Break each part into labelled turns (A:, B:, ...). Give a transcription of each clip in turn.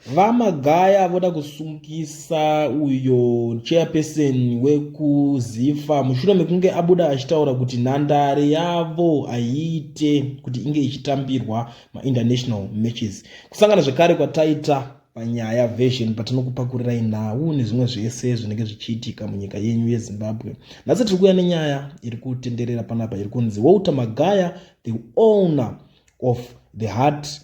A: VaMagaya voda kusungisa uyo chairperson wekuZifa mushure mekunge abuda achitaura kuti nhandare yavo haiite kuti inge ichitambirwa mainternational matches. Kusangana zvekare kwataita panyaya version patinokupakurirai nhau nezvimwe zvese zvinenge zvichiitika munyika yenyu yeZimbabwe. Nhasi tiri kuuya nenyaya iri kutenderera panapa iri kunzi Walter Magaya, the owner of the Heart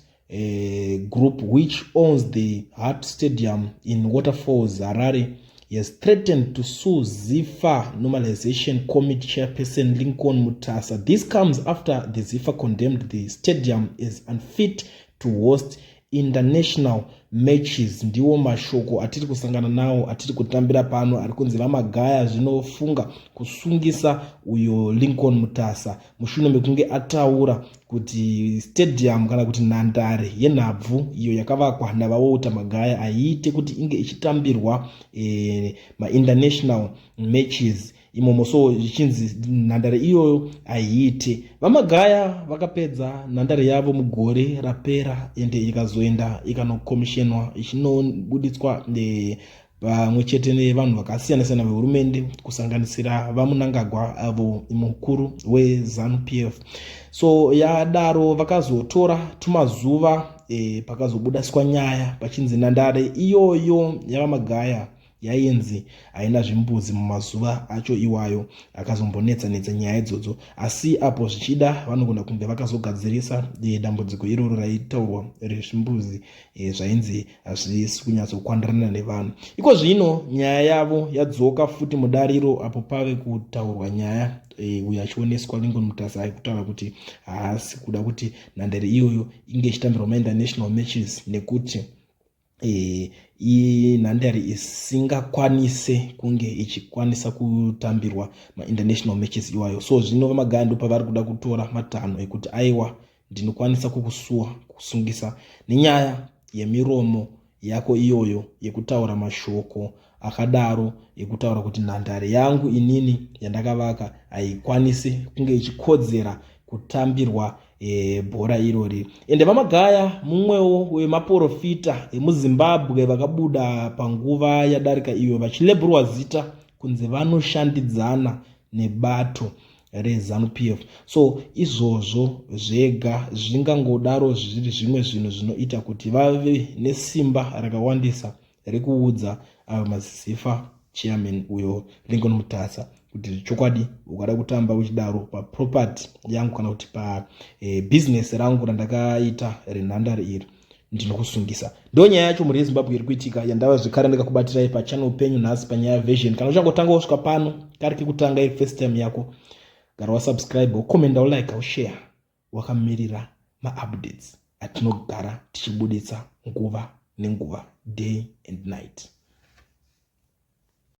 A: group which owns the Heart Stadium in Waterfalls, Harare, has threatened to sue ZIFA Normalization Committee chairperson Lincoln Mutasa. This comes after the ZIFA condemned the stadium as unfit to host international matches. Ndiwo mashoko atiri kusangana nawo atiri kutambira pano ari kunzi VaMagaya zvinofunga kusungisa uyo Lincoln Mutasa mushure mekunge ataura kuti stadium kana kuti nhandare yenhabvu iyo yakavakwa naVaWalter Magaya haiite kuti inge ichitambirwa mainternational matches imomo. So zvichinzi nhandare iyoyo haiite. VaMagaya vakapedza nhandare yavo mugore rapera, ende ikazoenda ikanokomishenwa, ichinobuditswa pamwe chete nevanhu vakasiyana siyana vehurumende, kusanganisira VaMnangagwa avo mukuru weZANU PF. So yadaro vakazotora tumazuva, pakazobudaswa nyaya pachinzi nhandare iyoyo yaVaMagaya yainzi haina zvimbuzi mumazuva acho iwayo akazombonetsa netsa nyaya idzodzo. Asi apo zvichida vanogona kunge vakazogadzirisa dambudziko iroro raitaurwa rezvimbuzi, zvainzi hazvisi kunyatsokwandirana nevanhu. Iko zvino nyaya yavo yadzoka futi mudariro apo pave kutaurwa nyaya, uyo achioneswa Lincoln Mutasa aikutaura kuti haasi kuda kuti nhandare iyoyo inge ichitambirwa mainternational matches nekuti inhandare isingakwanise kunge ichikwanisa kutambirwa mainternational matches iwayo. So zvino VaMagaya ndo pavari kuda kutora matanho ekuti aiwa, ndinokwanisa kukusuwa, kusungisa nenyaya yemiromo yako iyoyo yekutaura mashoko akadaro, ekutaura kuti nhandare yangu inini yandakavaka haikwanisi kunge ichikodzera kutambirwa bhora irori. Ende VaMagaya mumwewo wemaprofita emuZimbabwe vakabuda panguva yadarika iyo vachilebhurwa zita kunzi vanoshandidzana nebato reZANU PF. So izvozvo zvega zvingangodaro zviri zvimwe zvinhu zvinoita kuti vave nesimba rakawandisa rekuudza ava maZifa chairman uyo Lincoln Mutasa kuti chokwadi ukada kutamba uchidaro paproperty yangu kana kuti pabusiness rangu randakaita renhandare iri, ndinokusungisa. Ndo nyaya yacho, mhuri yeZimbabwe, iri kuitika yandava zvekare ndikakubatirai pachannel penyu nhasi panyaya version. Kana uchangotanga kusvika pano kari kekutanga, iri first time yako, gara wasubscribe, ukomenda, ulike, ushare, wakamirira maupdates atinogara tichibuditsa nguva nenguva, day and night.